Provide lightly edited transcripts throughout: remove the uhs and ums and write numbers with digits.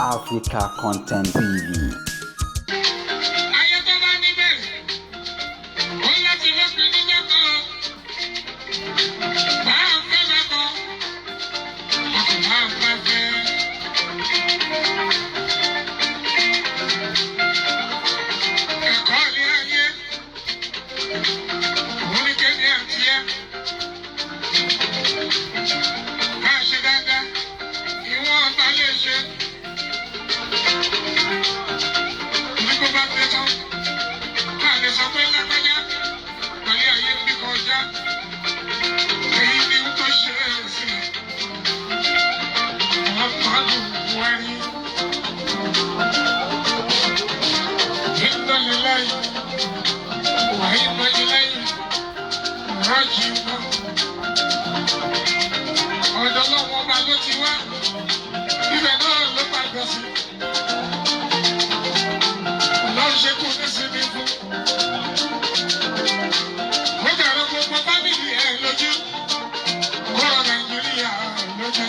Africa Content TV. Ayé tó bá níbẹ̀, ó láti lópin níjọ́ kan. Bá a fẹ́ bá kọ́, a kò máa bá fẹ́. Ẹ̀kọ́ ilé ayé, òun ní kéde àti ẹ́. Ká ṣe dáadáa, ìwọ̀n ọ̀tá lè ṣe. Ní kó bá dé tán, ká lè sọ pé lágbájá, pẹ̀lú ayé ń bí kọjá. Èyí ni ó tó ṣe é sí. Muhammadu Buhari. Inna lillahi wa inna ilayhi raji'un. Ọ̀dọ̀ Ọlọ́run ọba ló ti wá. Ibẹ̀ náà ló padà sí. Ọlọ́run ṣe kú nísìnyí fún. Ó dàrú gbogbo family ẹ̀ lójú. Kó rọ Nàìjíríà lójú.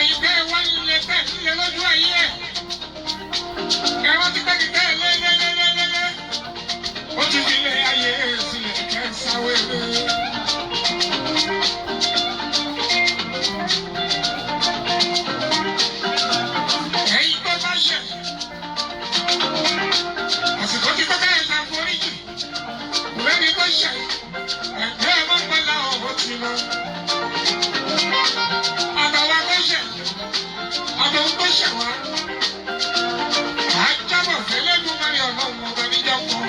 Ẹ̀yin tẹ́ ẹ wá nílé tẹ́ ẹ nílé lójú ayé ẹ̀. Ẹ rántí pé kìkẹ́ ẹ lé lé lé lé lé lé. Ó ti fi ilé ayé sílẹ̀ kẹ́ ẹ sáwéré. Ẹ̀yin tó bá ṣẹ̀. Àsìkò ti tó kẹ́ ẹ ṣàforíjì. Lẹ́ni tó ṣẹ̀. Ẹ̀gbẹ́ ẹ má pẹ́ láwọn ò ti lọ. Àtàwọn tó ṣẹ̀. Àtàwọn tó ṣẹ̀ wá. À ń jábọ̀ fẹ́lẹ́dùmarè Ọlọ́run ọba níjọ́ kan.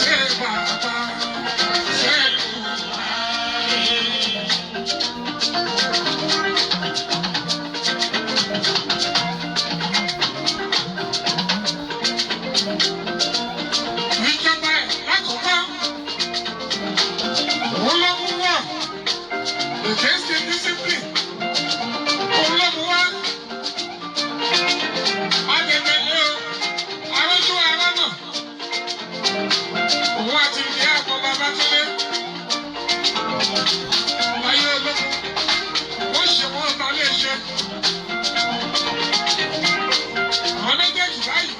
Ṣé bàbá ṣé Buhari? Ìjọba ẹ̀ lákòókò, òun ló mú wá against indiscipline. Òun ló mú wá. Adẹ̀tẹ̀lé o, arójú ara náà. Òun àti ìyá àpọ̀ Babátúndé. Láyé ológun, wọ́n ṣe wọ́n ta lè ṣe. Àwọn méjèèjì báyìí,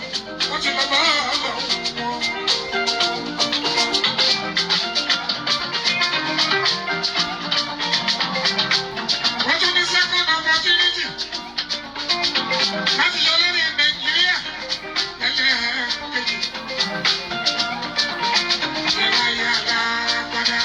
wọ́n ti lọ bá Ọlọ́run wọn. Wọ́n tún ní second opportunity láti yọ lórí Nàìjíríà ẹlẹ́ẹ̀kejì. Ẹ máa yára padà.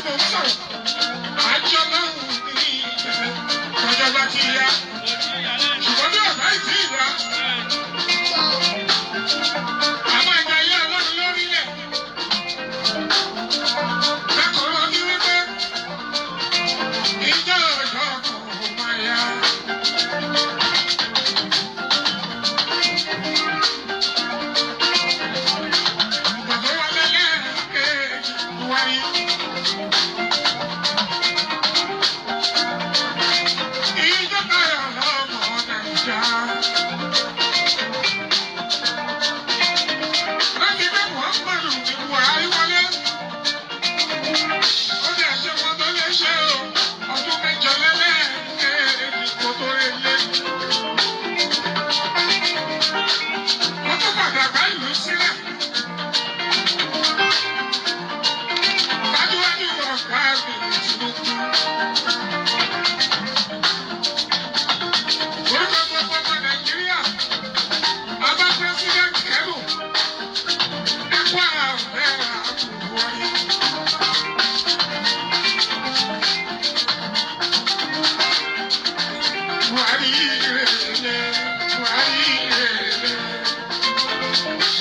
mo ń sọ̀rọ̀. Àjọ lọ́hùn ní ìbẹ̀rẹ̀ tọ́jọ́ bá ti yá. Ṣùgbọ́n bí ọ̀bá ìtì ìyá, a máa gba ayé Ọlọ́run lórílẹ̀. Lákọ̀ọ́rọ́ ní wípé ìjọ ọjọ́ kan máa yá. Bàbá wa lẹ́lẹ́kẹ̀ẹ́jì wáyé. Ìjọba ọlọ́mọ Nàìjíríà. Láti gbé Muhammadu ní Buhari wọlé. Ó ní àṣẹ wọn tó lè ṣe o. Ọdún 8 lẹ́lẹ́kẹ̀ẹ́jì kò tó lè lé. Wọ́n tún padà bá ìlú sílẹ̀. Wájúwájú ọ̀gá mi Tinubu. Orúkọ gbogbo ọmọ Nàìjíríà, Bàbá President Kẹ́lù, ẹ̀kọ́ ààrẹ àbúwáyé. Buhari rèlè, Buhari rèlè.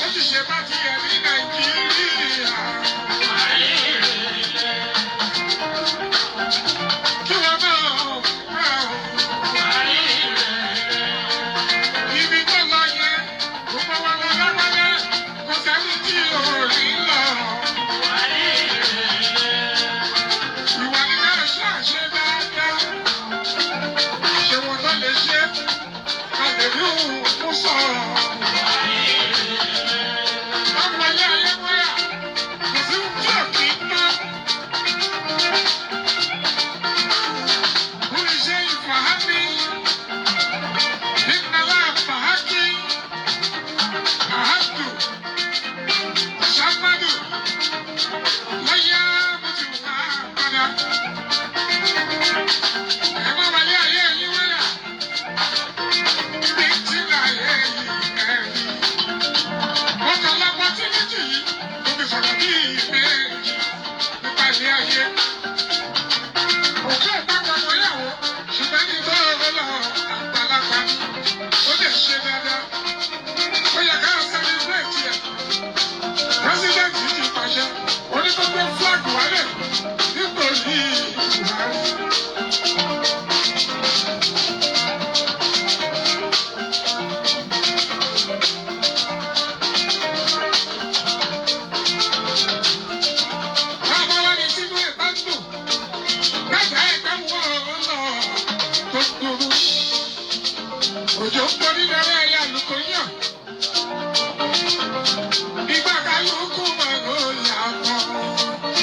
Ó ti ṣe bá tiẹ̀ ní Nàìjíríà. Buhari rèlè. Kí wọ́n náà rà ó. Buhari rèlè. Ibi tó lọ yẹn, gbogbo wa lọ lọ́wọ́lẹ́, kò sẹ́ni tí ò rí lọ. Ìwà ni náà ṣàṣe dáadáa. Ṣé wọn tó lè ṣe? A lè rí òun mú sọ̀rọ̀. Ọmọ ilé ayé wáyà, kò sí ohun tí ò kì í tán. Oríṣi ìfàhánì, ìnàlá fàákì, àhàdù, sàmádù, lọ́yà mo ti wà padà. Ẹ má wọlé ayé yín wáyà, bí tí láyé yìí ẹ̀rí. Wọ́n kàn lọ́pọ̀ tí méjì yìí, mo fi sọ̀rọ̀ bí ìbejì nípa ilé ayé. Òkú ìpapọ̀ mọ́yàwó, ṣùgbọ́n ní tó lọ àgbàlagbà ni, ó lè ṣe dáadáa. Ó yẹ ká sẹlẹ̀bírẹ̀tì ẹ̀. Pírẹ́sídẹ̀ntì ti pàṣẹ, onígbogbo fúláàgì wálẹ̀ nítorí Buhari. Bàbá wa ní sínú ẹ̀ bá ń dùn, bàbá ẹ̀ bá wọ̀ ọ́ lọ tó dùn. Òjò ń borí lọ́rẹ́ ẹ̀yà lóko yàn.